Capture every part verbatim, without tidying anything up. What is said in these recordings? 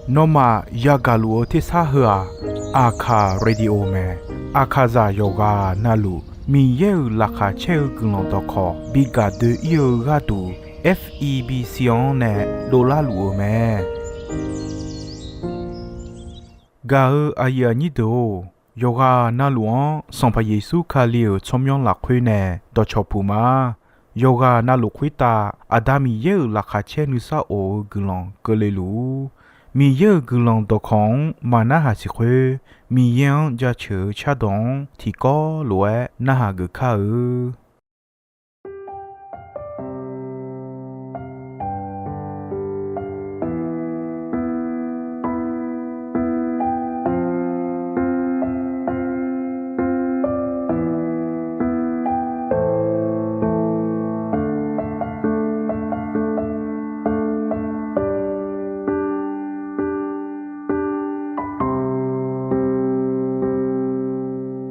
Nawmaf yagaq luf-eu tersar heu-aq, Aqkaq Radio mae. Aqkaqzaq yawqghaq navluf Miqyaer-euq laqkhaq caer-eu guiqlanq dawqkawq bi gaq doe-ir-eu gharduq, F E B C-anr nae dovlar luf-eu mae. Gaq-eu aqyuif aqnyir deuq-or, yawqghaq navluf-anr Sanqpaq Yeqsur Kali-euq tsawrmyanr lafkhoer nae dawqcawq puq ma. Yawqghaq navluf khoertav Aqda Miqyaer-euq laqkhaq caer nuisar of-eu guiqlanq keuvle luf-ur. Miqyaer-euq guiqlanq dawqkawq-anr maqnarhaq siq khoer, Miqyaer-anr jaceuq-eu cardawq-anr tiqkawv lof-aer narhaq geuf kar-eu.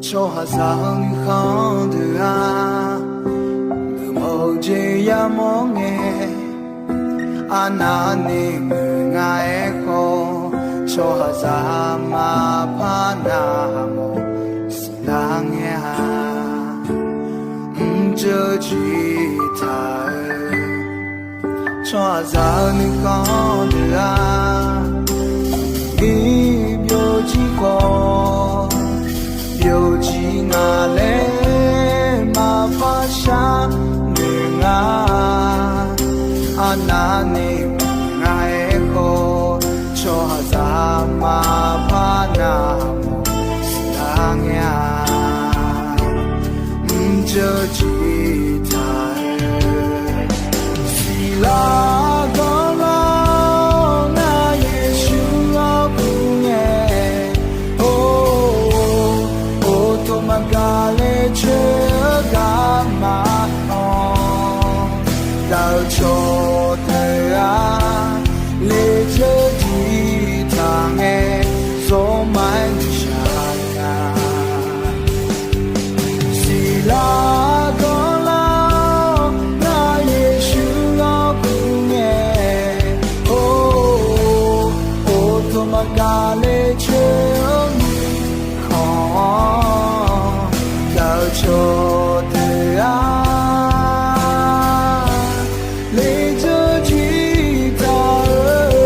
Tsawrhaqzaq-eu nuikhanr deuq-aq, geufmawf-eu jeq yamawr ngae, arnavni muiq nga aerkhawf, tsawrhaqzaq maqpar navmawf siqlar ngae-a. Mrjeuv jiq taq-eu tsawrhaqzaq-eu nuikhanr deuq-aq, iq byovjir khawf, byovjir nga laer maqpar sharnoeq nga. Arnavni muiq nga aerkhawf, tsawrhaqzaq maqpar navmawf siqlar ngae-a. Mrjeuv jiq taq-eu siqlar ganrlar-awr, ngar Yeqsur-anr kur ngae, or, or, or, tov maqgaq le coer-eu garma-anr, daq-eu cawqdeuq-aq, lejeur jiq taq ngae, zawrma-aer nuishaq nya. Siqlar ganrlar-awr, ngar Yeqsur-anr kur ngae, or, or, or, tov maqgaq le coer-eu mirkhanq-anr, daq-eu cawqdeuq-aq, lejeur jiq taq-eu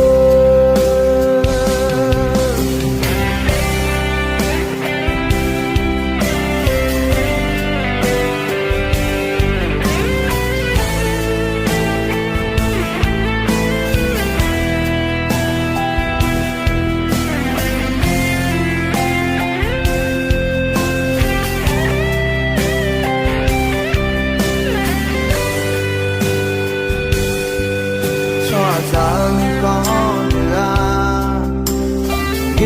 Tsawrhaqzaq-eu nuikhanr deuq-aq,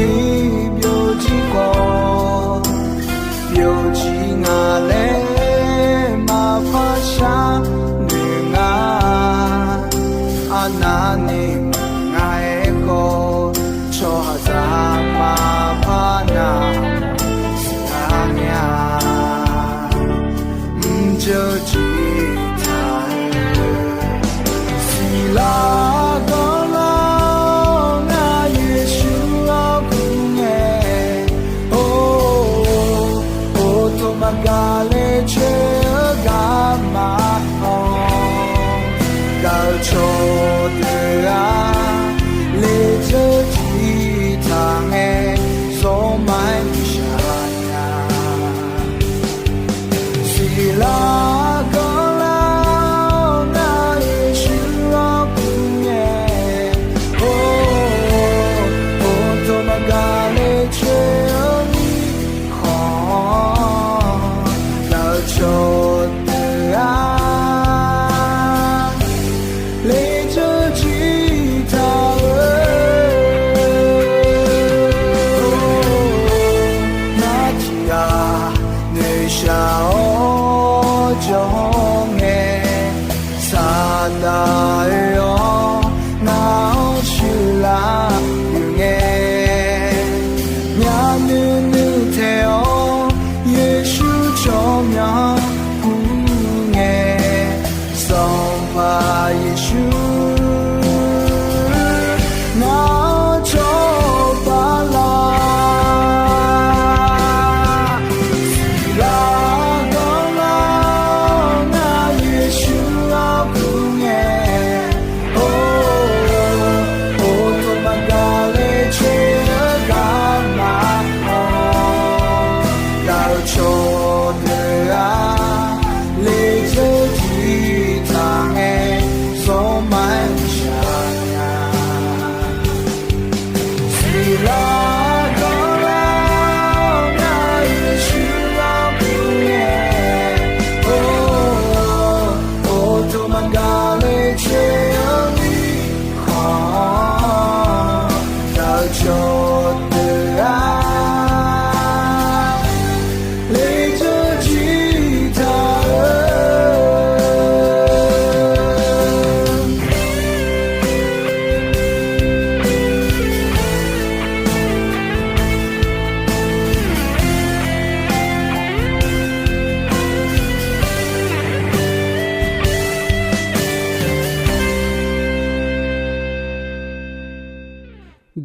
iq byovjir khawf, byovjir nga laer maqpar sharnoeq nga. Arnavni muiq nga aerkhawf, tsawrhaqzaq maqpar navmawf siqlar ngae-a. Mrjeuv jiq taq-eu siqlar ganrlar-awr, ngar Yeqsur-anr kur ngae, or, or, or, tov maqgaq le coer-eu garma-anr, daq-eu cawqdeuq-aq,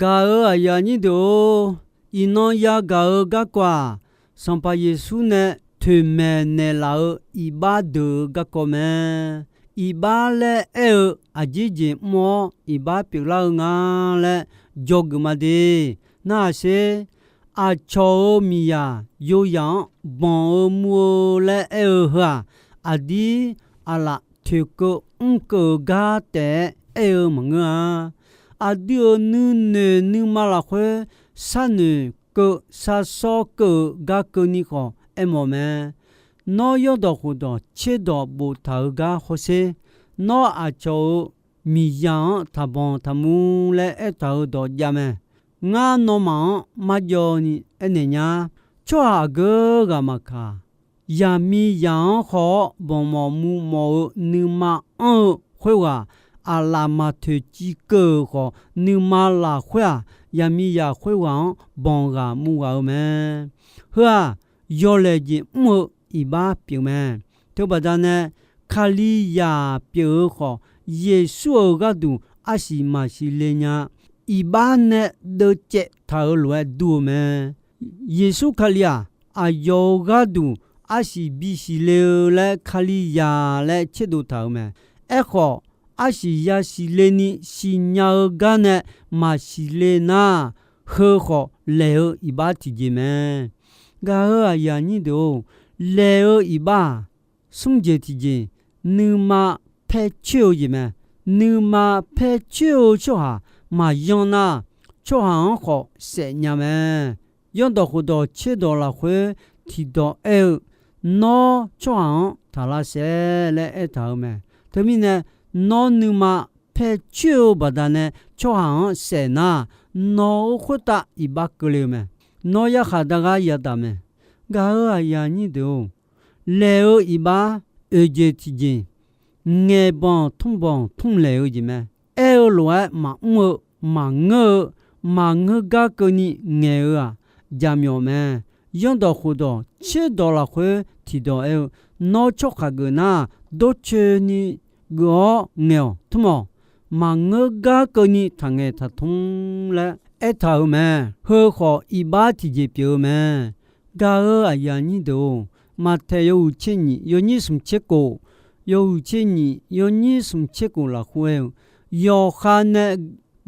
Gaq-euq aqyuif aqnyir deuq-or, iqnan yagaq-eu garkawv-aq, Sanqpaq Yeqsur nae toeqmaeq naeqlaf-eu iqbax deuq-euq garkawv mae. Iqbax laer aer-eu aqjeq jeq mr-awr iqbax pyeuflar-eu nga laer dzawgeuf ma de. Narhaq sher, aqcawq-euq miqzaq yoyaq-anr banq-eu mur-eu laer aer-eu heu-aq, aqdir aqlaf toeqkeuv mrkeuv-euq gar taef-aer aer-eu maqngeur-a. Aqdui-euq nuinoeq nuima lafkhoer sharnoeq keuv sharsawr keuv-euq gar keuvni khawf aermawf mae. Nawr yaerdawq khofdawq tserdawq boftaq-euq gar hawsher. Nawr aqcawq-euq miqzaq-anr taqbanq taqmur laer aertaq-euq dawq jav mae. Ngar nawmaf-anr marjawv ni aernaeq nya. Tsawrhaq aqgeu ghaq maqkaq, zaqmiqzaq-anr haw-awr banq mawf mur mawf-eu nuima anr-eu khoerghaq, aqlaf maqtoeq civ keuv-euq khawf, nuima lafkhoer-aq, zaqmiqzaq khoerghaq-anr banq ghaq mur ghaq-eu mae. Heu-aq, yawlaeq jeq mr-eu iqbax pyeuf mae. Teubaqda nae, Kalizaq pyeuf-eu khawf, Yeqsur-euq gharduq arsiq maqsiq le nya. Iqbax nae deuvcaev taq-euq lof-aer dur-eu mae. Yeqsur Kali-aq, aqyawf-euq gharduq arsiq bisiq le-eu laer Kalizaq laer tserdov taq-euq mae. Aerkhawf, arsiq yasiq le ni siqnya-eu gar nae maqsiq le nar, heu khawf laeq-eu iqbax tiqjeq mae. Gaq-euq aqyuif aqnyir deuq-or, laeq-eu iqbax-aq, smr jeq tiqjeq, nuima paer coer-eu jeq mae. Nuima paer coer-eu tsawrhaq maqyan nar, tsawrhaq-anr khawf saef nya mae. Yaerdawq khofdawq tserdawq lafkhoer tiqdawq aer-eu, Nawr tsawrhaq-anr taq lavsaef laer aertaq-euq mae. Teumirnae, nawr nuima paer coer-eu baqdanae tsawrhaq-anr saef nar, nawq-euq khoertav iqbax keuvle-eu mae. Nawr yarkhaq dar gar yadaq mae. Gaq-euq aqyuif aqnyir deuq-or, laeq-eu iqbax oeq jeq tiqjeq, ngaeqbanq tmrbanq tmr laeq-eu jeq mae. Aer-eu lof-aer maqmr-eu, maqngeur-eu, maqngeur gar keuvni ngaeq-eu-aq, jaqmyawf mae. Yaerdawq khofdawq tserdawq lafkhoer tiqdawq aer-eu, Nawr tsawrhaq geuf nar, dawrcoeni geuf-awr ngaeq-awq tmr-awq. Maqngeur gar keuvni taqngaeq taqtmr laer aertaq-euq mae. Heu khawf iqbax tiqjeq pyeuf-eu mae. Gaq-euq aqyuif aqnyir deuq-or, Maqtaeq yawhuiq tser nyif yawnyir smq tser kof, yawhuiq tser nyif yawnyir smq tser kof lafkhoer aer-eu, yawqha nae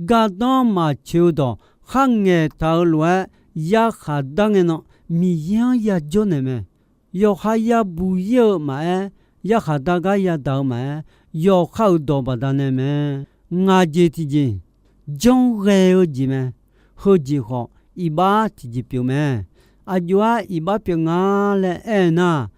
gardanr maqtsoeq-eu dawq kharngaeq taq-eu lof-aer, yarkhaq dar ngae nan Miqyaer-anr yajawr naeq mae. Yawqha yabuq ir-eu maqaer, yarkhaq dar gar yadaq-eu maqaer, yawqha-euq dawq baqdanae mae. Ngaq jeq tiqjeq, janrghae-eu jeq mae. Heujeq khawf iqbax tiqjeq pyeuf mae. Aqjox-aer iqbax pyeuf nga laer aer-eu nar,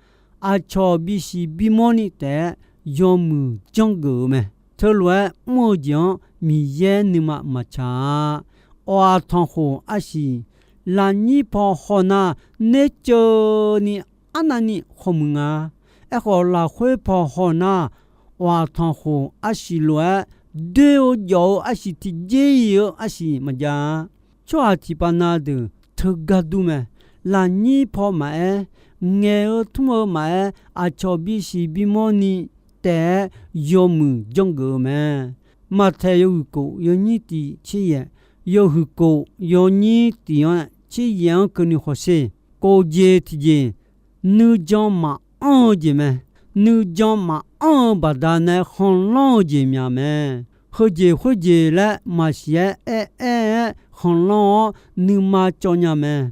aqcawq bisiq bimawr ni taef-aer yawmuiq janrgeuf-eu mae. Teulof-aer mr-eu jeq-anr Miqyaer nuima maqtsaq-a. Awq-aq tanqkhof arsiq, lafnyir paw haw nar, nerceuvni arnavni khawmuiq nga. Aerkhawf, lafkhoer paw haw nar, awq-aq tanqkhof arsiq lof-aer doer-eu jawf-eu arsiq tiqjeq-iq-eu arsiq maqjav-a. Tsawrhaq tiqpav na deuq teugar dur mae. Lafnyir paw maqaer, ngaeq-eu tmr-eu maqaer, aqcawq bisiq bimawr ni taef-aer yawmuiq janrgeuf-eu mae. Maqtaeq yawhuiq kof yawnyir tiq tser yaeq, yawhuiq kof yawnyir tiq-anr tser yaeq-anr keuvni hawsher. Kof jeq tiqjeq, nuijan maqanr-eu jeq mae. Nuijan maqanr-eu baqdanae khanqlanr-eu jeq myaq mae. Heujeq khoerjeq laer maqsiq-aer aer-aer-aer khanqlanr-awr nuima cawv nya mae.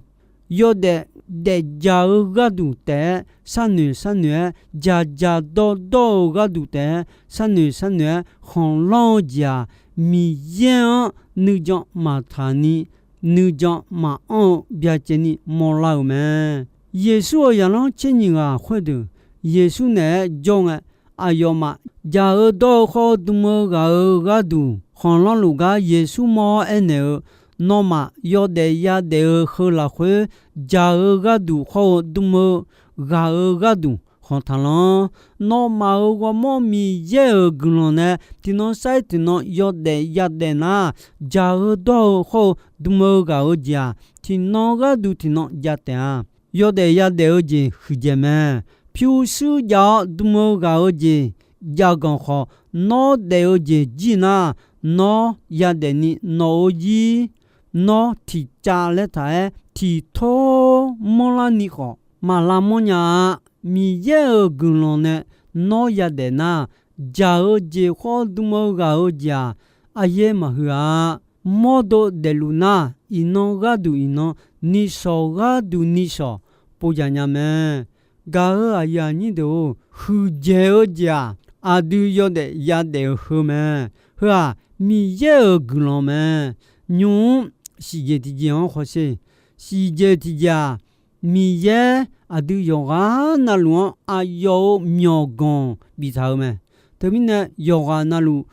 Yawdaef daefdzaq-eu gharduq taef-aer sharnoeq sharnoeq-aer, dzaqdzaq dawrdawr-eu gharduq taef-aer sharnoeq sharnoeq-aer khanqlanr-eu jeq-aq, Miqyaer-anr nuijan maqtaq ni, nuijan maqanr-eu byacaevni mawrlar-euq mae. Yeqsur-euq zaqlanr tser nyiq ghaq khoerdeuq Yeqsur naeq-aer jawr ngae, aqyawfmaf jaq-eu dawr-eu khawr dm-eu ghaq-euq gharduq khanqlanr luf gar Yeqsur mawr-awr aernaeq-eu, Nawmaf yawdaef yadaef-eu heu lafkhoer, jaq-eu gharduq hawr-eu dm-eu ghaq-euq gharduq khanq taqlanr. Nawmaf-euq ghawrmawr Miqyaer-euq guiqlanq nae tiqnan sar-iq tiqnan yawdaef yadaef nar, jaq-eu dawr-eu hawr-eu dm-eu ghaq-euq jeq-aq, tiqnan gharduq tiqnan jav taef-a. Yawdaef yadaef-eu jeq huiqdzaeq mae. Pyurshuir jav-awr dm-eu ghaq-euq jeq jav ganq khawf, nawr daef-eu jeq jir nar, nawr yadaef ni nawq-euq zir nawr tiqcav laer taq-aer tiqtor manrlar ni khawf, maq lavmanr nya-a. Miqyaer-euq guiqlanq nae nawr yadaef nar, dzaq-eu jeq khawf dm-eu ghaq-eu jeq-aq, aqyaer maqhuiq-a. Mawrdo daefluf nar, iqnan gharduq iqnan, nishawq gharduq nishawq, povdzaq nya mae. Gaq-euq aqyuif aqnyir deuq-or, huiqdzaeq-eu jeq-aq, aqdui yawdaef yadaef-eu heu mae. Heu-aq, Miqyaer-euq guiqlanq mae. Nymq-mr siqjeq tiqjeq-anr hawsher. Siqjeq tiqjeq-aq, Miqyaer aqdui yawqghaq navluf-anr aqyawf-euq myawqganq biftaq-eu mae. Teumirnae yawqghaq navluf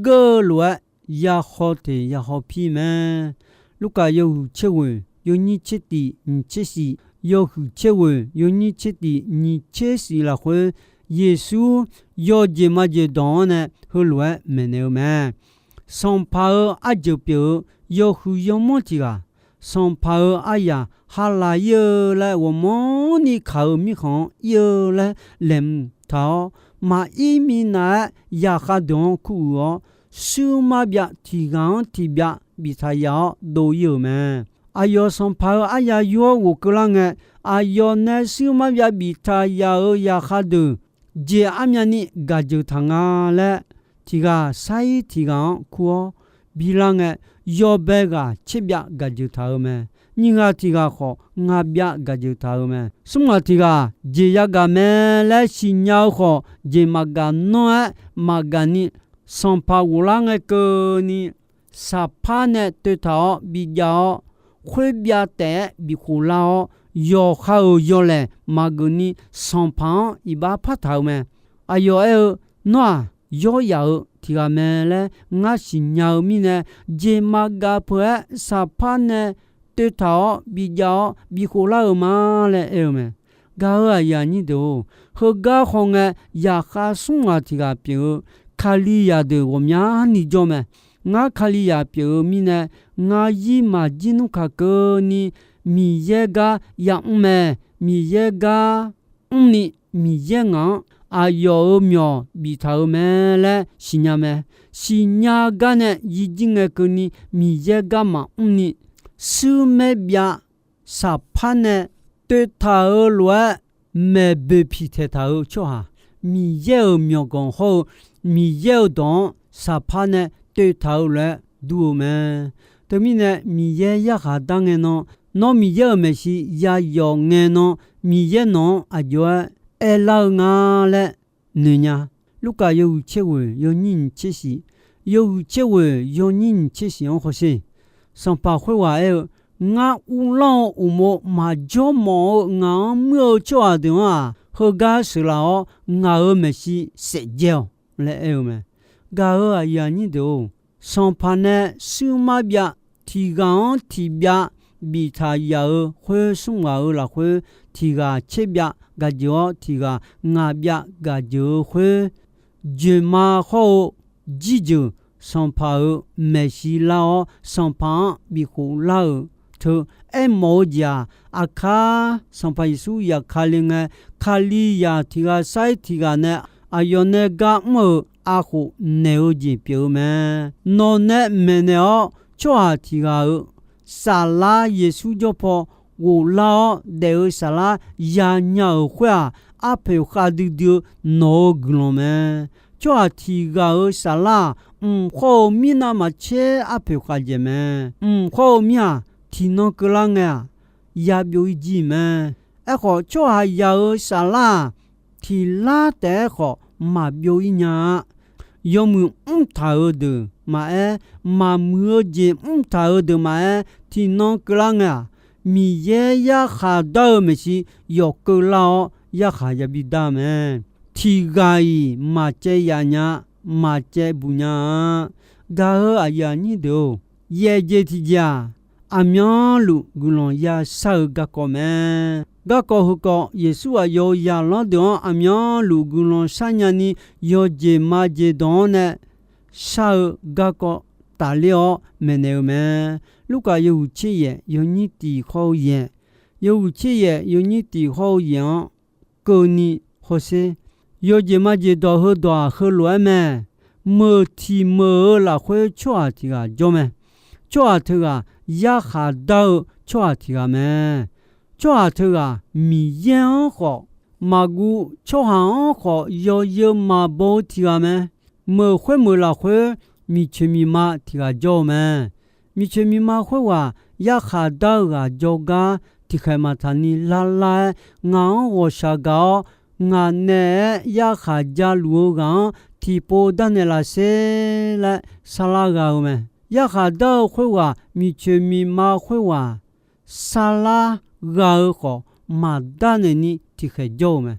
geur-eu lof-aer yahaw teq yahaw pir mae. Lurkaf yawhuiq tser ghoeq yawnyir tser tiq nyiq tser shiq, yawhuiq tser ghoeq yawnyir tser tiq nyiq tser shiq lafkhoer, Yeqsur yawjeq majeq dawq-anr nae heulof-aer maeqnaeq-eu mae. Sanqpaq-euq arjeuq pyeuf-eu yawhuiq yawmanr tiq ghaq, Sanqpaq-euq aryaq halaq ir-eu laer ghawqmanrni kaq-eu mirkhanq-anr ir-eu laer laeqhmq taq-awr, maqir minav-aer zaqkhav deuq-anr kuruiq-awr, shuir mar byav tiq ghaq-anr tiq byav biftaq yaf-awr dov ir-euq mae. Aqyawf Sanqpaq-euq aryaq yur-awr ghofkeuv lar ngae, aqyawf nae shuir mar byav biftaq yaf-euq zaqkhav deuq jeq armyavni gaq jeuq taq nga laer, tiq ghaq sair tiq ghaq-anr kur-awr bilar ngae, yawbae ghaq tser byav gaq jeuq taq-eu mae. Nyiq ghaq tiq ghaq khawf, ngaq byav gaq jeuq taq-eu mae. Smr ghaq tiq ghaq jeq yagaq mae laer siqnya-eu khawf, jeq maqgaq nanr-aer maqgaq ni, Sanqpaq ghoflar ngae keuvni, saqpar nae toeqtaq-awr bijav-awr, khoer byav taef-aer bikhof lar-awr, yawqha-euq yawlaeq maqgeuf ni, Sanqpaq-anr iqbax partaq-eu mae. Aqyawf aer-eu, Nawr-aq, yawr yaf-eu tiq ghaq mae laer ngar siqnya-eu mirnae, jeq maqgaq peuq-aer saqpar nae toeqtaq-awr bijav-awr bikhof lar-euq ma laer aer-eu mae. Gaq-euq aqyuif aqnyir deuq-or, heugar hawngae, zaqkhav smr ghaq tiq ghaq pyeuf-eu Kalizaq deuq ghawqmyani jawr mae. Ngar Kalizaq pyeuf-eu mirnae, ngar zir maqjir nmr kaq keuvni, Miqyaer gar yamr mae. Miqyaer gar mrni, Miqyaer ngaq-anr aqyawf-euq myawq biftaq-eu mae laer siqnya mae. Siqnya gar nae yijir ngae keuvni, Miqyaer gar maqmr ni, shuir maer byav saqpar nae toeqtaq-eu lof-aer maeq boeq piqtaeq taq-eu tsawrhaq, Miqyaer-euq myawqganq hawr-eu Miqyaer-euq dawq-anr saqpar nae toeqtaq-eu lof-aer dur-eu mae. Teumirnae Miqyaer yarkhaq dar ngae nan, nawr Miqyaer-euq maeqshi yayawf ngae nan, Miqyaer nawq-anr aqjox-aer aerlar-eu nga laer noeqnya. Lurkaf yawhuiq tser ghoeq yawnyir nyiq tser shiq, yawhuiq tser ghoeq yawnyir nyiq tser shiq-anr hawsher. Sanqpaq khoerghaq aer-eu, Ngar uvlanr-eu uqmov maqjawr mawf-eu ngaq-anr muir-eu tsawrhaq deuq-anr-aq, heugar sheuqlaf-awr ngaq-euq maeqshi saefdzae-awq laer aer-eu mae. Gaq-euq aqyuif aqnyir deuq-or, Sanqpaq nae shuir mar byav tiq ghaq-anr tiq byav biftaq yaf-eu khoer, smr ghaq-euq lafkhoer tiq ghaq tser byav gaq jeuq-awr, tiq ghaq ngaq byav gaq jeuq-eu khoer, joeqma hawr-eu jirjeuq Sanqpaq-euq maeqshi lar-awr, Sanqpaq-anr bikhof lar-euq teu aermawf-eu jeq-aq, aqkar Sanqpaq Yeqsur zafkale ngae, Kalizaq tiq ghaq sair tiq ghaq nae aqyawf nae gar mr-euq arkhof naeq-eu jeq pyeuf-eu mae. Nawq nae maeqnaeq-awr, tsawrhaq tiq ghaq-euq saflar Yeqsur jawr paw ghoflar-awr daef-eu saflar yanya-euq khoer-aq, arpoeq khavdui dui-eu nawq-euq guiqlanq mae. Tsawrhaq tiq ghaq-euq saflar-aq, mq khawr-eu mirnav maqtser arpoeq khavdzaeq mae. Mq khawr-eu mir-aq, tiqnan keuvlar ngae-aq, yabyov ir jir mae. Aerkhawf, tsawrhaqzaq-euq saflar-aq, tiq lar taef-aer khawf maqbyov ir nya-a. Yawmuiq mr taq-euq deuq maqaer, maqmuiq-eu jeq mr taq-euq deuq maqaer, tiqnan keuvlar ngae-aq, Miqyaer yarkhaq dar-eu maeqshi yawkeuv lar-awr yarkhaq yabi dar mae. Tiq ghaq-iq maqcaev yaf nya, maqcaev buq nya-a. Gaq-euq aqyuif aqnyir deuq-or, yaefjeq tiqjeq-aq, aqmyanluf guiqlanq yashar-eu garkawv mae. Garkawv heukawv, Yeqsur aqyawf-euq zaqlanr deuq-anr aqmyanluf guiqlanq sharnya ni, yawjeq majeq dawq-anr nae shar-eu garkawv tafler-awr maeqnaeq-eu mae. Lurkaf yawhuiq tser yaef yawnyir tiq hawr-eu yaef, yawhuiq tser yaef yawnyir tiq hawr-eu yaef-anr keuvni hawsher. Yawjeq majeq dawq heudawq-aq, heulof-aer mae. Meuq tiq meuq-eu lafkhoer tsawrhaq tiq ghaq jawr mae. Tsawrhaq teughaq yarkhaq dar-eu tsawrhaq tiq ghaq mae. Tsawrhaq teughaq Miqyaer-anr khawf maqguv, tsawrhaq-anr khawf yawzeu maqbaw-eu tiq ghaq mae. Meuq khoermeuq lafkhoer miqcoeq miqma tiq ghaq jawr-eu mae. Miqcoeq miqma khoerghaq yarkhaq dar-eu ghaq jawrgar tiqkhaeq maqtaq ni larlar-aer, ngaq-anr ghawqshaq gaq-awr, ngaq naeq-aer yarkhaq jaluf-eu ghaq-anr tiqpov darnaeq laf sher laer sarlar gha-eu mae. Yarkhaq dar-eu khoerghaq miqcoeq miqma khoerghaq sarlar gha-eu khawf, maqdarnaeq ni tiqkhaeq jawr-eu mae.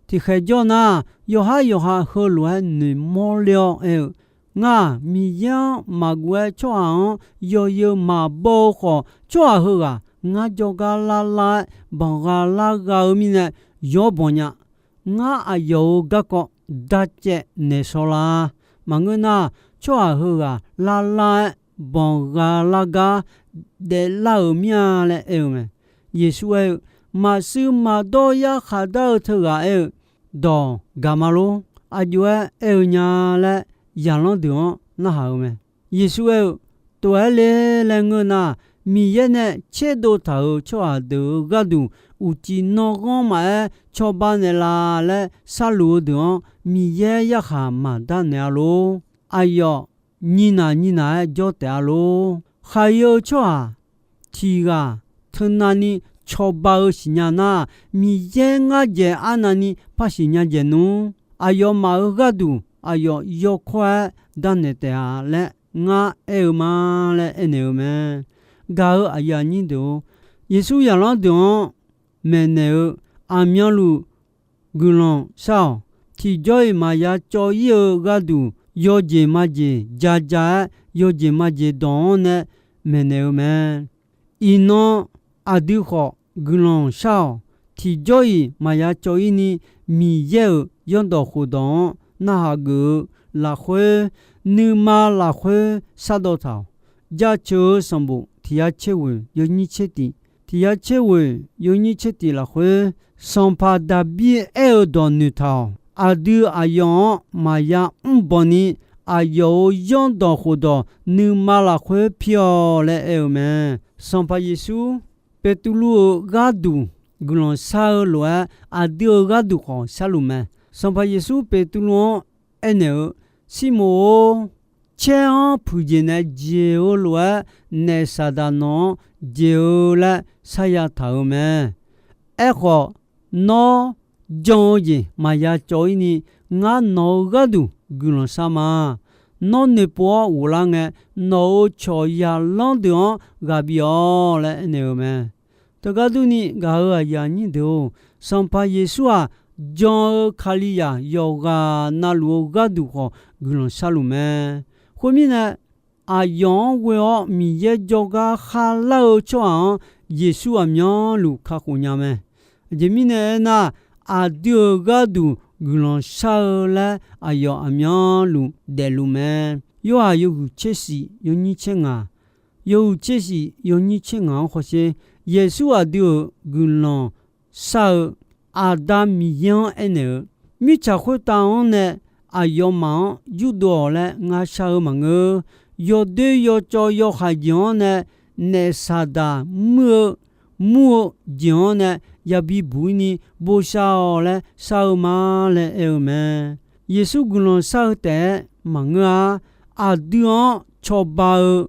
Tiqkhaeq jawr nar, yawqhar yawqha heulof-aer noeqmawr ler-awr aer-eu, Ngar-aq, Miqyaer-anr maqguv-aer tsawrhaq-anr yawzeu maqbaw-eu khawf, tsawrhaq heughaq ngar jawrgar larlar-aer banqgha lar gha-eu mirnae, yawr banq nya. Ngar aqyawf-euq garkawv darcaev naeq shaw la. Maqngeur nar, tsawrhaq heughaq larlar-aer banqgha lar gar daeflar-euq mir-a laer aer-eu mae. Yeqsur aer-eu, Maqsiq maqdawr yarkhaq dar-eu teughaq aer-eu, Dawq gaqma lor. Aqjox-aer aer-eu nya laer zaqlanr deuq-anr narhaq-eu mae. Yeqsur aer-eu, Tov-aer le laer ngeur nar, Miqyaer nae tserdov taq-euq tsawrhaq deuq-euq gharduq uqcif nanrghanr maqaer cawba naeqlaf laer sharluf-eu deuq-anr, Miqyaer yarkhaq maqdar naeq-a lor. Aqyawf nyinaq nyinaq-aer jawr taef-a lor. Khaqi-eu tsawrhaq tiq ghaq teunav ni cawba-eu siqnya nar, Miqyaer ngar dzaeq arnav ni par siqnya dzaeq nmr. Aqyawfmaf-euq gharduq aqyawf yawkawr-aer darnaeq taef-a laer ngar aer-eu ma laer aernaeq-eu mae. Gaq-euq aqyuif aqnyir deuq-or, Yeqsur zaqlanr deuq-anr maeqnaeq-eu, Aqmyanluf guiqlanq shar-awq. Tiqjawr-iq maqya cawv-ir-eu gharduq, yawjeq majeq ja ja-aer, yawjeq majeq dawq-anr nae maeqnaeq-eu mae. Iqnan aqdui khawf guiqlanq shar-awq. Tiqjawr-iq maqya cawv-ir ni, Miqyaer-euq zanrdawq khofdawq-anr narhaq geuf-eu lafkhoer, nuima lafkhoer shardawv taq-awq. Jaceuq-eu sanqbof tiq yar tser ghoeq yawnyir tser tiq, tiq yar tser ghoeq yawnyir tser tiq lafkhoer, Sanqpaq Daqbir aer-eu dawq noeqtaq-awq. Aqdui aqyawf-anr maqya mrbanq ni, aqyawf-euq zanrdawq khofdawq nuima lafkhoer pir-awq laer aer-eu mae. Sanqpaq Yeqsur Beqtuvluv-euq gharduq guiqlanq shar-eu lof-aer, aqdui-euq gharduq khawf sharluf mae. Sanqpaq Yeqsur Beqtuvluv-anr aernaeq-eu, Sirmoq-or, caer-anr puiqjeq nae jeq-eu lof-aer, naef Saqdaq nawq-anr jeq-eu laer sharya taq-euq mae. Aerkhawf, nawr jan-eu jeq maqya cawv-ir ni, ngar nawq-euq gharduq guiqlanq shar ma. Nawr noeqpov-awr ghoflar ngae, nawq-euq cawq zaqlanr deuq-anr ghaq bif-awq laer aernaeq-eu mae. Teugar durni, gaq-euq aqyuif aqnyir deuq-or, Sanqpaq Yeqsur-aq, jan-eu Kalizaq yawqghaq navluf-eu gharduq khawf guiqlanq sharluf mae. Khoermirnae, aqyawf-anr ghoe-awr Miqyaer jawrgar kharlar-eu tsawrhaq-anr Yeqsur aqmyanluf kakhof nya mae. Aqjeq mirnae aernar, aqdui-euq gharduq guiqlanq shar-eu laer aqyawf aqmyanluf daefluf mae. Yorhaq yawhuiq tser shif yawnyir tser ngaq, yawhuiq tser shif yawnyir tser ngaq-anr hawsher. Yeqsur aqdui-euq guiqlanq shar-eu, Aqda Miqyaer-anr aernaeq-eu, Mirtsaq khoertav-anr nae aqyawfmaf-anr yurdov-awq laer ngar shar-eu maqngeur. Yawdoer yawcawv yawhaiq jeq-anr nae naef Saqdaq muir-eu mur-eu jeq-anr nae yabi buq-ir ni bosav-awq laer shar-eu ma laer aer-eu mae. Yeqsur guiqlanq shar-eu taef-aer maqngeur-a. Aqdui-anr cawba-eu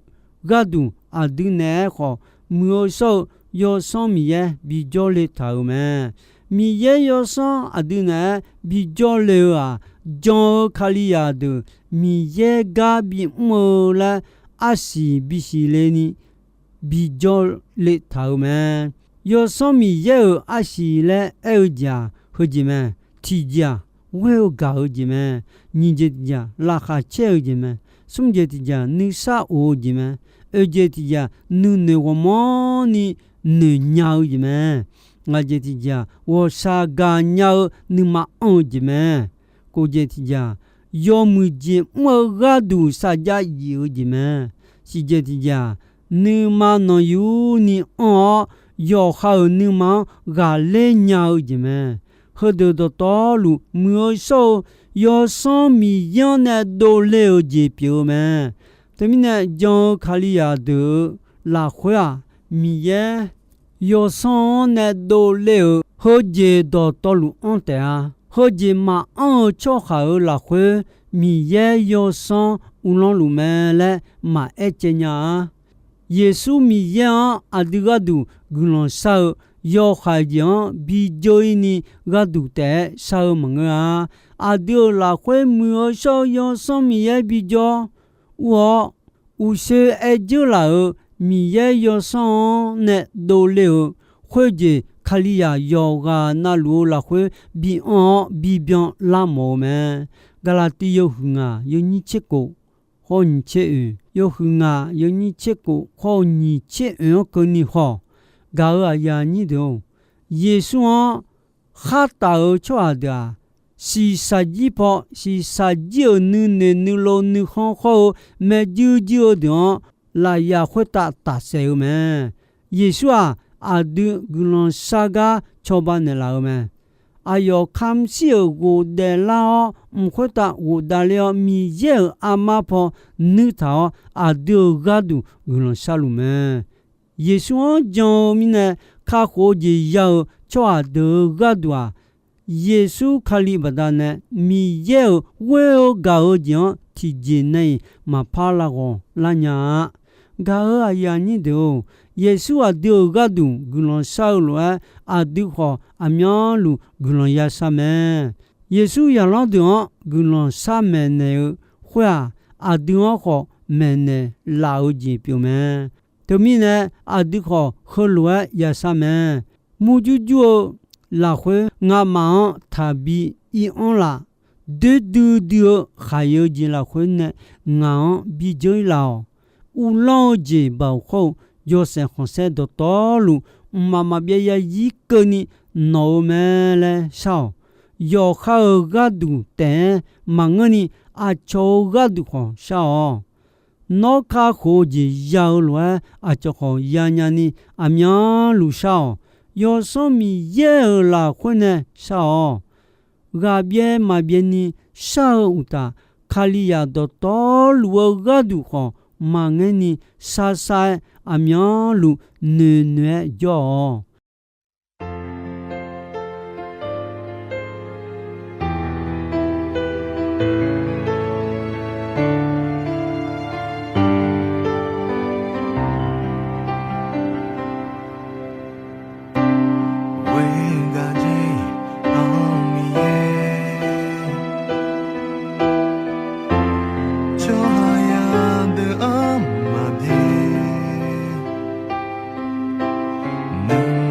gharduq aqdui naeq-aer khawf, Muiq-eu shawr-eu Yawsanr Miqyaer bijawr le taq-euq mae. Miqyaer Yawsanr aqdui naeq-aer bijawr le-eu-aq, jan-eu Kalizaq deuq Miqyaer gar bimr-eu laer arsiq bisiq le ni bijawr le taq-euq mae. Yawsanr Miqyaer-euq arsiq laer aer-eu jeq-aq, heujeq mae. Tiqjeq-aq, ghoer-eu gaq-eu jeq mae. Nyiq jeq tiqjeq-aq, laqkhaq caer-eu jeq mae. Smr jeq tiqjeq-aq, nuisar of-eu jeq mae. Oeq jeq tiqjeq-aq, nuinoeq ghawqmanrni noeqnya-eu jeq mae. Ngaq jeq tiqjeq-aq, ghawqshaq gaqnya-eu nuima anr-eu jeq mae. Kof jeq tiqjeq-aq, yawmuiq jeq mr-eu gharduq sarjax yif-eu jeq mae. Shiq jeq tiqjeq-aq, nuima nanqyurni anr-awr, yawqha-euq nuima-anr ghaqler nya-eu jeq mae. Heudeuq dawqtawvluf, Muiq-eu shawr-eu Yawsanr Miqyaer-anr nae dovle-euq jeq pyeuf-eu mae. Teumirnae, jan-eu Kalizaq deuq-euq lafkhoer-aq, Miqyaer yawsanr-anr nae dovle-euq heujeq dawqtawvluf anr taef-a. Heujeq maqanr-eu tsawrhaq-euq lafkhoer Miqyaer yawsanr uvlanr luf mae laer maqaer caev nya-a. Yeqsur Miqyaer-anr aqdui gharduq guiqlanq shar-eu yawhaiq jeq-anr bijeur-ir ni gharduq taef-aer shar-eu maqngeur-a. Aqdui-euq lafkhoer muiq-eu shawr-eu yawsanr Miqyaer bijawr ur-awr, uqshoe aer dzeur laf-euq Miqyaer yawsanr-anr nae dovle-euq khoerjeq Kalizaq yawqghaq navluf-eu lafkhoer bianr-awr bibyan larmawf-eu mae. Gaqlaqtiv yawhuiq ngaq yawnyir tser kof khawr-eu nyiq tser oeq, yawhuiq ngaq yawnyir tser kof khawr-eu nyiq tser oeq-anr keuvni haw-awq. Gaq-euq aqyuif aqnyir deuq-or, Yeqsur-anr khar taf-euq tsawrhaq deuq-aq, shiqshaq jir paw shiqshaq jir-euq nuinoeq nuilov nuikhanr khawr-eu maerjuir juir-eu deuq-anr lafyaf khoertav tafsaef-eu mae. Yeqsur-aq, aqdui guiqlanq shar gar cawba naeqlaf-eu mae. Aqyawf kamq shir-euq ghofdaef lar-awr, mq khoertav ghofdav ler-awr, Miqyaer-euq armar paw nuirtaq-awr, aqdui-euq gharduq guiqlanq sharluf mae. Yeqsur-anr jan-eu mirnae kakhof-eu jeq ya-euq tsawrhaq deuq-euq gharduq-aq, Yeqsur Kali baqdanae Miqyaer-euq ghoer-eu gaq-eu jeq-anr tiqjeq nae-iq maqpar lav ghawq lar nya-a. Gaq-euq aqyuif aqnyir deuq-or, Yeqsur aqdui-euq gharduq guiqlanq shar-eu lof-aer, aqdui khawf aqmyanluf guiqlanq yashar mae. Yeqsur zaqlanr deuq-anr guiqlanq shar maeqnaeq-eu khoer-aq, aqdui-anr khawf maeqnaeq laf-eu jeq pyeuf mae. Teumirnae, aqdui khawf heulof-aer yashar mae. Murjur jur-eu lafkhoer ngamaf-anr taqbi ir-anr laf. Doer duidui-eu khaqyae-eu jeq lafkhoer nae ngaq-anr bijeur-ir laf-awq. Uvlanr-eu jeq baoq khawr-eu yawshaef khanqsaer dawqtawvluf, mqmaq maqbyav yazir keuvni nawq-eu mae laer shar-awq. Yawqha-euq gharduq taef-aer maqngeurni, aqcawq-euq gharduq khawf shar-awq. Nawr kakhof-eu jeq ya-eu lof-aer, aqcawq khawf yanya ni aqmyanluf shar-awq. Yawsanr Miqyaer-euq lafkhoer nae shar-awq. Ghaqbyaev maqbyaev ni shar-eu uqtaf, Kalizaq dawqtawvluf-eu gharduq khawf maqngaer ni, sharshar-aer aqmyanluf noeqnoeq-aer jawr-awq. Ghoer-eu gaq jeq-anr Miqyaer, tsawrhaqzaq deuq-anr maqbyaer, nui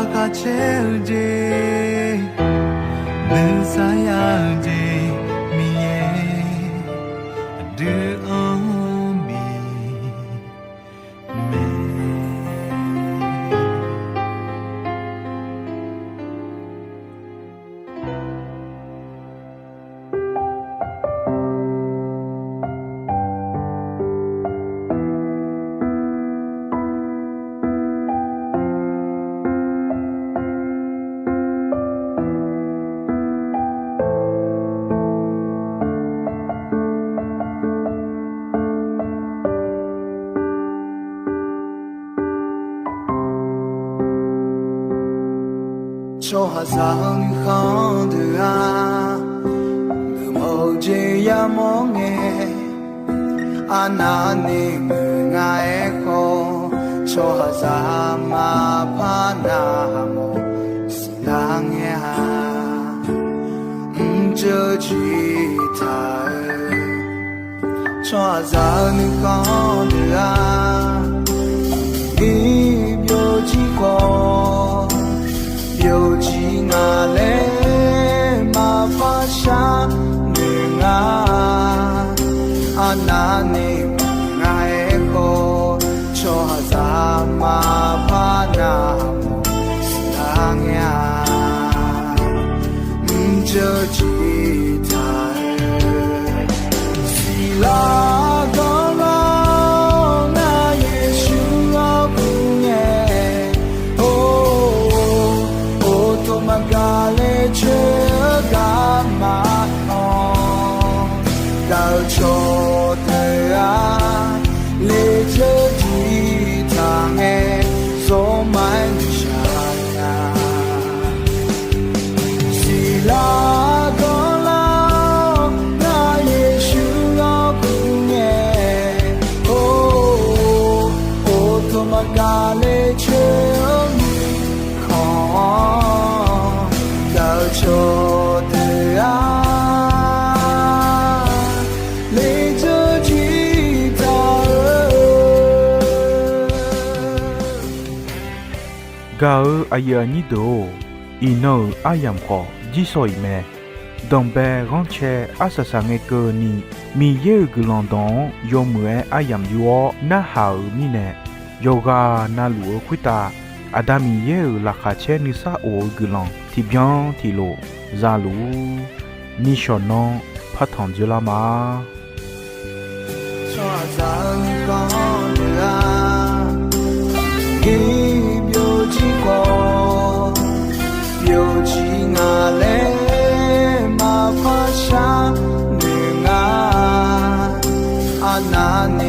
Aqkaq caer-eu jeq, nuisar ya-eu jeq, Miqyaer aqdui-anr bif mae. Tsawrhaqzaq-eu nuikhanr deuq-aq, geufmawf-eu jeq yamawr ngae, arnavni muiq nga-aer khawf, tsawrhaqzaq maqpar navmawf siqlar ngae-a. Mrjeuv jir taq-eu tsawrhaqzaq-eu nuikhanr deuq-aq, ir byovjir khawf, byovjir nga laer maqpar sharnoeq nga. Arnavni muiq nga-aer khawf, tsawrhaqzaq maqpar navmawf siqlar ngae-a. Mrjeuv jir taq-eu siqlar ganrlar-awr, ngar Yeqsur-anr kur ngae, or, or, tawq maqgaq le coer-eu garma-anr, gaq-eu cawqdeuq-aq, lejeur jir taq ngae, zawrma-aer nuishaq nya. Siqlar ganrlar-awr, ngar Yeqsur-anr kur ngae, or, or, tawq maqgaq le coer-eu mirkhanq-anr, gaq-eu cawqdeuq-aq, lejeur jir taq-eu Gaq-euq aqyuif aqnyir deuq-or, iqnan-euq aryamq khawf jirsawq iq mae. Danqbae ghanrcae arsaq saq ngae keuvni, Miqyaer-euq guiqlanq dawq-anr yawmuiq-aer aryamq yur-awr narhaq-euq mirnae, yawqghaq navluf-eu khoertav Aqda Miqyaer-euq laqkhaq caer nuisar of-eu guiqlanq tiqbyan tiqlof za luf-ur. Nishawq nan partanq dzeurlar ma. Tsawrhaqzaq-eu nuikhanr deuq-aq, ir byovjir khawf, byovjir nga laer maqpar sharnoeq nga. Arnavni